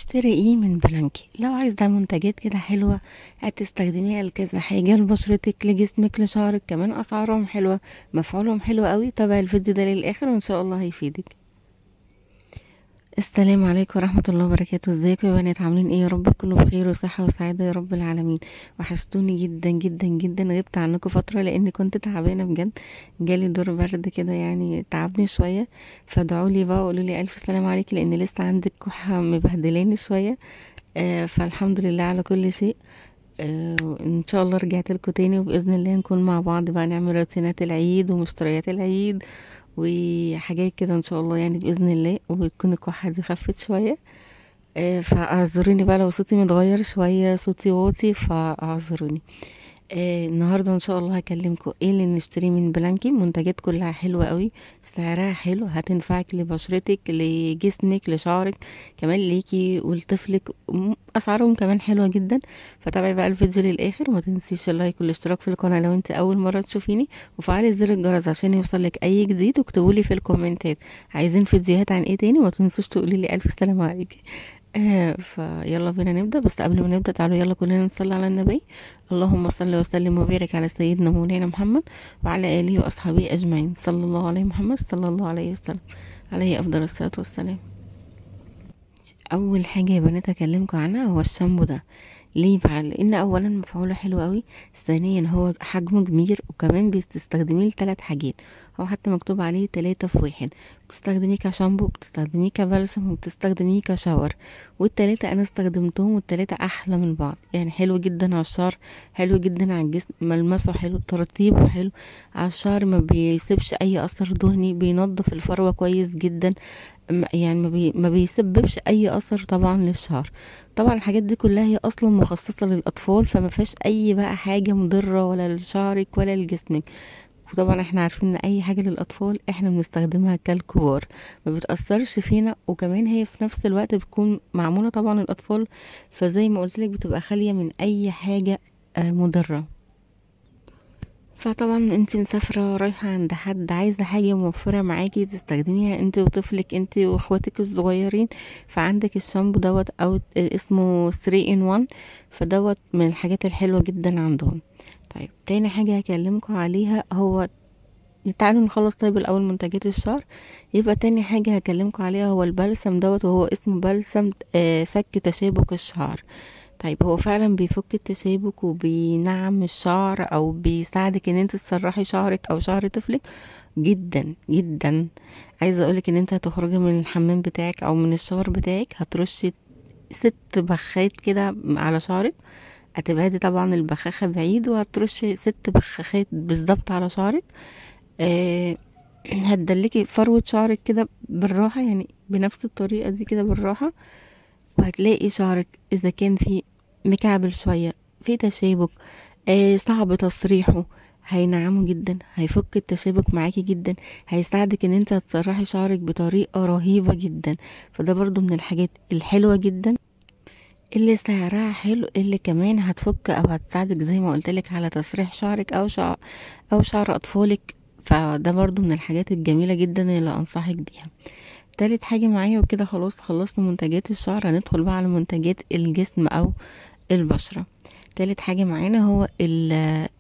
نشتري ايه من بلانكي؟ لو عايزة منتجات كده حلوة هتستخدميها لكذا حاجة، لبشرتك، لجسمك، لشعرك، كمان اسعارهم حلوة، مفعولهم حلو قوي. تابع الفيديو ده للاخر وان شاء الله هيفيدك. السلام عليكم ورحمة الله وبركاته. ازيكم يا بنات، عاملين ايه؟ يا رب تكونوا بخير وصحة وسعادة يا رب العالمين. وحشتوني جدا جدا جدا، غبت عنكم فترة لان كنت تعبانة بجد، جالي دور برد كده يعني تعبني شوية، فادعوا لي بقى وقولوا لي الف سلام عليكي لان لسه عندي الكحة مبهدلاني شوية. فالحمد لله على كل شيء. ان شاء الله رجعت لكم تاني وباذن الله نكون مع بعض بقى نعمل روتينات العيد ومشتريات العيد وحاجات كده ان شاء الله يعني باذن الله، وتكون الكحه دي خفت شوية. فاعذروني بقى لو صوتي متغير شوية، صوتي واطي فاعذروني. النهارده ان شاء الله هكلمكم ايه اللي نشتريه من بلانكي. منتجات كلها حلوة قوي، سعرها حلو، هتنفعك لبشرتك، لجسمك، لشعرك، كمان ليكي ولطفلك، اسعارهم كمان حلوة جدا. فتابعي بقى الفيديو للاخر، وما تنسيش ال like والاشتراك في القناة لو انت اول مرة تشوفيني، وفعلي زر الجرس عشان يوصلك اي جديد، واكتبوا لي في الكومنتات عايزين فيديوهات عن ايه تاني، وما تنسوش تقولي لي الف سلامه عليكي. فيلا بينا نبدأ. بس قبل ما نبدأ تعالوا يلا كلنا نصلي على النبي. اللهم صل وسلم وبارك على سيدنا مولانا محمد وعلى آله وأصحابه أجمعين، صلى الله عليه محمد صلى الله عليه وسلم، عليه أفضل الصلاة والسلام. أول حاجة يا بنات أكلمكم عنها هو الشامبو ده. ليه بقى؟ لأن أولا مفعوله حلو قوي، ثانيا هو حجمه كبير، وكمان بتستخدميه لثلاث حاجات، هو حتى مكتوب عليه 3 في 1. بتستخدميه كشامبو، بتستخدميه كبلسم، وبتستخدميه كشاور، والتلاتة انا استخدمتهم والتلاتة احلى من بعض. يعني حلو جدا على الشعر، حلو جدا على الجسم، ملمسه حلو، ترطيبه حلو على الشعر، ما بيسيبش اي اثر دهني، بينظف الفروة كويس جدا، يعني ما بيسببش اي اثر طبعا للشعر. طبعا الحاجات دي كلها هي اصلا مخصصة للاطفال، فما فيهاش اي بقى حاجة مضرة ولا لشعرك ولا لجسمك. وطبعا احنا عارفين ان اي حاجة للاطفال احنا بنستخدمها كالكبار، ما بتاثرش فينا، وكمان هي في نفس الوقت بتكون معمولة طبعا للاطفال، فزي ما قلت لك بتبقى خالية من اي حاجة مضرة. فطبعا انت مسافرة رايحة عند حد، عايزه حاجة موفره معاكي تستخدميها انت وطفلك، انت واخواتك الصغيرين، فعندك الشامبو دوت او اسمه 3 in 1، فدوت من الحاجات الحلوة جدا عندهم. طيب تاني حاجة هكلمكم عليها هو، تعالوا نخلص طيب الاول منتجات الشعر. يبقى تاني حاجة هكلمكم عليها هو البلسم دوت، وهو اسمه بلسم فك تشابك الشعر. طيب هو فعلا بيفك التشابك وبينعم الشعر، او بيساعدك ان انت تسرحي شعرك او شعر طفلك جدا جدا. عايزه اقولك ان انت هتخرجي من الحمام بتاعك او من الشاور بتاعك، هترشي 6 بخات كده على شعرك، هتبعدي طبعا البخاخه بعيد، وهترشي 6 بخاخات بالظبط على شعرك. هتدلكي فروه شعرك كده بالراحة، يعني بنفس الطريقة دي كده بالراحة، وهتلاقي شعرك اذا كان في مكعبل شوية، في تشابك، صعب تصريحه، هينعمه جدا، هيفك التشابك معاكي جدا، هيساعدك ان انت تسرحي شعرك بطريقة رهيبة جدا. فده برضو من الحاجات الحلوة جدا اللي سعرها حلو، اللي كمان هتفك او هتساعدك زي ما قلتلك على تسريح شعرك او شعر اطفالك. فده برضو من الحاجات الجميلة جدا اللي انصحك بيها. تالت حاجة معايا وكده خلاص خلصنا منتجات الشعر، هندخل بقى على منتجات الجسم او البشرة. تالت حاجة معانا هو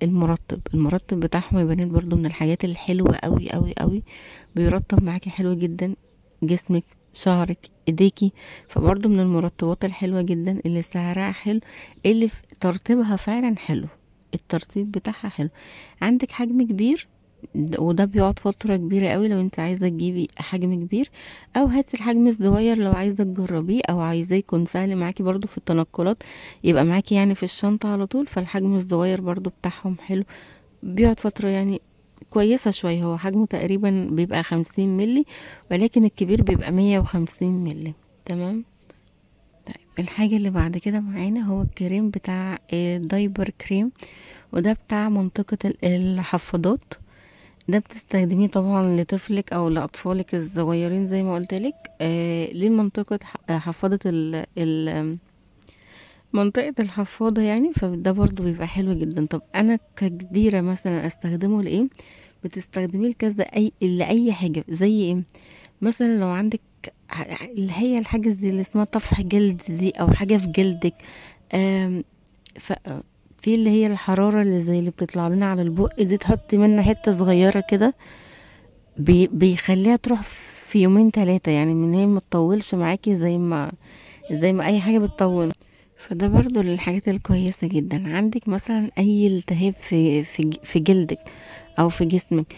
المرطب. المرطب بتاعهم يا بنات برضو من الحاجات الحلوة قوي قوي قوي، بيرطب معاكي حلو جدا جسمك، شعرك، ايديكي. فبرضو من المرطبات الحلوة جدا اللي سعرها حلو، اللي ترطيبها فعلا حلو، الترطيب بتاعها حلو. عندك حجم كبير، وده بيقعد فترة كبيرة قوي لو انت عايزة تجيبي حجم كبير، او هاتي الحجم الصغير لو عايزة تجربيه، او عايزاه يكون سهل معاكي برضو في التنقلات، يبقى معاكي يعني في الشنطة على طول. فالحجم الصغير برضو بتاعهم حلو، بيقعد فترة يعني كويسة شوية. هو حجمه تقريبا بيبقى 50 ملي، ولكن الكبير بيبقى 150 ملي. تمام. طيب الحاجة اللي بعد كده معانا هو الكريم بتاع diaper cream، وده بتاع منطقة الحفاضات. ده بتستخدميه طبعا لطفلك او لاطفالك الصغيرين زي ما قلتلك، لمنطقه حفاضه ال منطقة الحفاضه يعني. فده برضو بيبقى حلو جدا. طب انا ككبيره مثلا استخدمه لايه؟ بتستخدميه لكذا اي لاي حاجة. زي ايه مثلا؟ لو عندك اللي هي الحاجة دي اللي اسمها طفح جلد دي، او حاجة في جلدك، في اللي هي الحرارة اللي زي اللي بتطلع لنا على البق دي، تحطي منها حتة صغيرة كده بيخليها تروح في يومين 3، يعني من هي ما تطولش معاكي زي ما اي حاجة بتطول. فده برضو للحاجات الكويسة جدا. عندك مثلا اي التهاب في جلدك او في جسمك،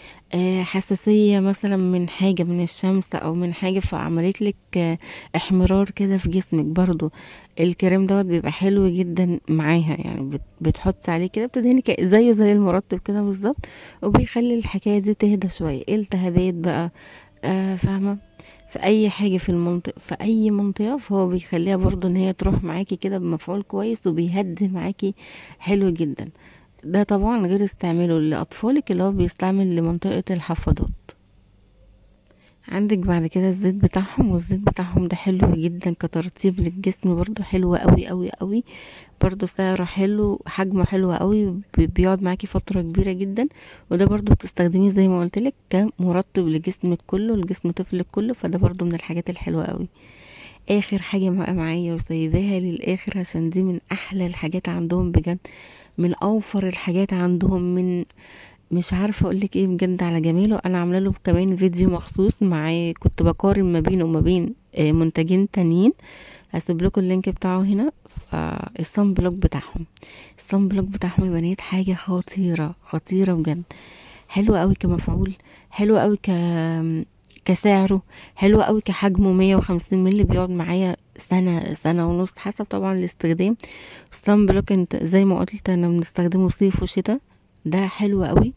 حساسية مثلا من حاجة، من الشمس او من حاجة، فعملت لك احمرار كده في جسمك، برضو الكريم دوت بيبقى حلو جدا معاها، يعني بتحط عليه كده، بتدهني زيه زي المرطب كده بالظبط، وبيخلي الحكاية دي تهدى شوية. التهابات بقى، فاهمة، في اي حاجة في المنطقة، في اي منطقة، فهو بيخليها برضو ان هي تروح معاكي كده بمفعول كويس، وبيهدي معاكي حلو جدا. ده طبعا غير استعماله لاطفالك اللي هو بيستعمل لمنطقة الحفاضات. عندك بعد كده الزيت بتاعهم، والزيت بتاعهم ده حلو جدا كترطيب للجسم، برضو حلو قوي قوي قوي، برضو سعره حلو، حجمه حلو قوي، بيقعد معاكي فترة كبيرة جدا. وده برضو بتستخدميه زي ما قلت لك كمرطب لجسمك كله، لجسم طفلك كله، فده برضو من الحاجات الحلوة قوي. اخر حاجة بقى معايا وسايباها للاخر عشان دي من احلى الحاجات عندهم بجد، من اوفر الحاجات عندهم، من مش عارفه اقولك ايه بجد على جماله. انا عامله له كمان فيديو مخصوص معاه، كنت بقارن ما بينه وما بين منتجين تانيين، هسيب لكم ال link بتاعه هنا. فال sun block بتاعهم، ال sun block بتاعهم يا بنات حاجة خطيرة خطيرة بجد، حلو قوي كمفعول، حلو قوي كسعره، حلو قوي كحجمه، 150 مللي، بيقعد معايا سنة سنة ونص حسب طبعا الاستخدام. ال sun block انت زي ما قلت انا بنستخدمه صيف وشتاء، ده حلو قوي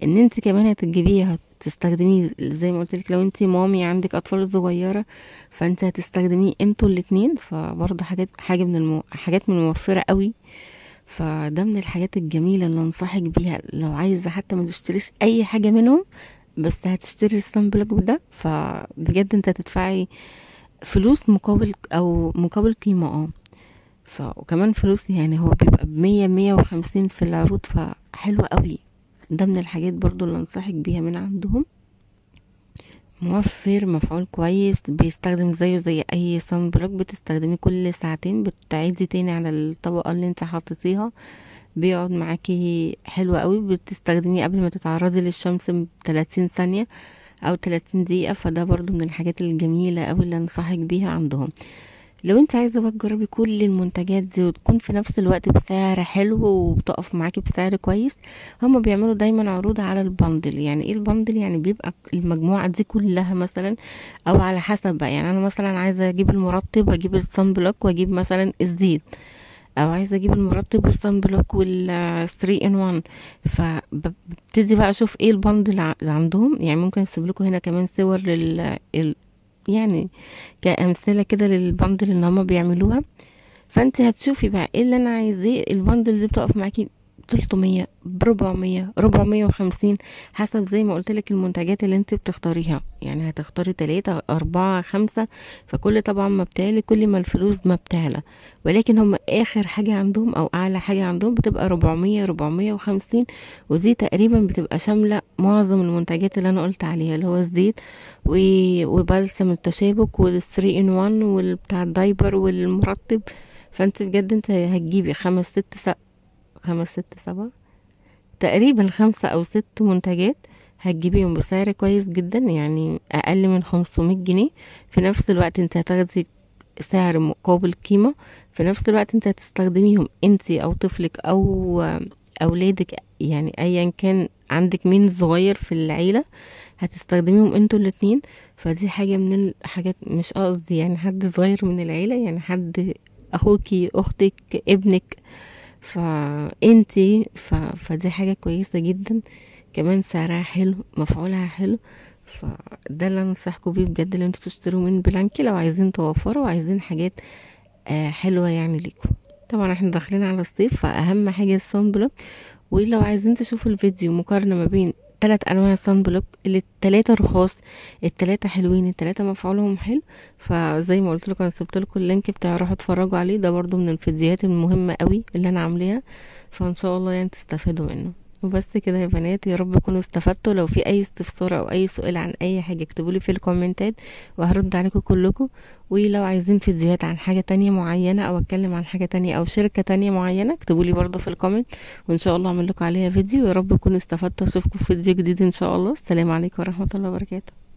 ان انت كمان هتجيبيه هتستخدميه زي ما قلت لك، لو انت مامي عندك اطفال صغيرة فانت هتستخدميه انتوا الاتنين، فبرضه حاجة من حاجات من الموفره قوي. فده من الحاجات الجميلة اللي انصحك بيها، لو عايزه حتى ما تشتريش اي حاجة منهم بس هتشتري ال sun block ده، فبجد انت هتدفعي فلوس مقابل او مقابل قيمة. وكمان فلوس، يعني هو بيبقى ب100 150 في العروض، فحلو قوي. ده من الحاجات برضو اللي انصحك بيها من عندهم، موفر، مفعول كويس، بيستخدم زيه زي اي sun block، بتستخدميه كل ساعتين، بتعيدي تاني على الطبقة اللي انت حطيتيها، بيقعد معاكي حلو قوي، بتستخدميه قبل ما تتعرضي للشمس ب30 ثانية او 30 دقيقة. فده برضو من الحاجات الجميلة قوي اللي انصحك بيها عندهم. لو انت عايزه بقى تجربي كل المنتجات دي وتكون في نفس الوقت بسعر حلو وبتقف معاكي بسعر كويس، هما بيعملوا دايما عروض على ال bundle. يعني ايه ال bundle؟ يعني بيبقى المجموعة دي كلها مثلا، او على حسب بقى، يعني انا مثلا عايزه اجيب المرطب واجيب ال sun block واجيب مثلا الزيت، او عايزه اجيب المرطب وال sun block وال 3 in 1، فببتدي بقى اشوف ايه ال bundle اللي عندهم. يعني ممكن اسيب لكم هنا كمان صور يعني كأمثلة كده لل bundle اللي هما بيعملوها، فانت هتشوفي بقى ايه اللي انا عايزاه. ال bundle دي بتقف معاكي 300 ب400 450 حسب زي ما قلت لك المنتجات اللي انت بتختاريها، يعني هتختاري 3 4 5، فكل طبعا ما بتعلي كل ما الفلوس ما بتعلى، ولكن هم اخر حاجة عندهم او اعلى حاجة عندهم بتبقى 400 450، ودي تقريبا بتبقى شاملة معظم المنتجات اللي انا قلت عليها، اللي هو الزيت وبلسم التشابك وال3 in 1 والبتاع ال diaper والمرطب. فانت بجد انت هتجيبي 5 6 5 6 7 تقريبا 5 أو 6 منتجات، هتجيبيهم بسعر كويس جدا، يعني اقل من 500 جنيه. في نفس الوقت انت هتاخدي سعر مقابل قيمة، في نفس الوقت انت هتستخدميهم انت او طفلك او اولادك، يعني ايا كان عندك مين صغير في العيلة هتستخدميهم انتوا الاتنين. فدي حاجة من الحاجات، مش قصدي يعني حد صغير من العيلة، يعني حد اخوكي اختك ابنك، فانتي فدي حاجة كويسة جدا، كمان سعرها حلو مفعولها حلو. فده اللي انصحكم بيه بجد، اللي انتوا تشتروا من بلانكي لو عايزين توفروا وعايزين حاجات حلوة يعني ليكم. طبعا احنا داخلين على الصيف، فاهم حاجة ال sun block. ولو عايزين تشوفوا الفيديو مقارنة ما بين 3 انواع sun block، اللي ال3 رخاص، ال3 حلوين، ال3 مفعولهم حلو، فزي ما قلت لكم انا سبت لكم ال link بتاع، روحوا اتفرجوا عليه، ده برضو من الفيديوهات المهمة قوي اللي انا عاملاها، فان شاء الله يعني تستفادوا منه. وبس كده يا بنات، يا رب تكونوا استفدتوا. لو في اي استفسار او اي سؤال عن اي حاجة اكتبولي في الكومنتات وهرد عليكم كلكم. ولو عايزين فيديوهات عن حاجة تانية معينة او اتكلم عن حاجة تانية او شركة تانية معينة اكتبولي برضو في ال comment، وان شاء الله اعمل لكم عليها فيديو. يا رب تكونوا استفدتوا، اشوفكم في فيديو جديد ان شاء الله. السلام عليكم ورحمة الله وبركاته.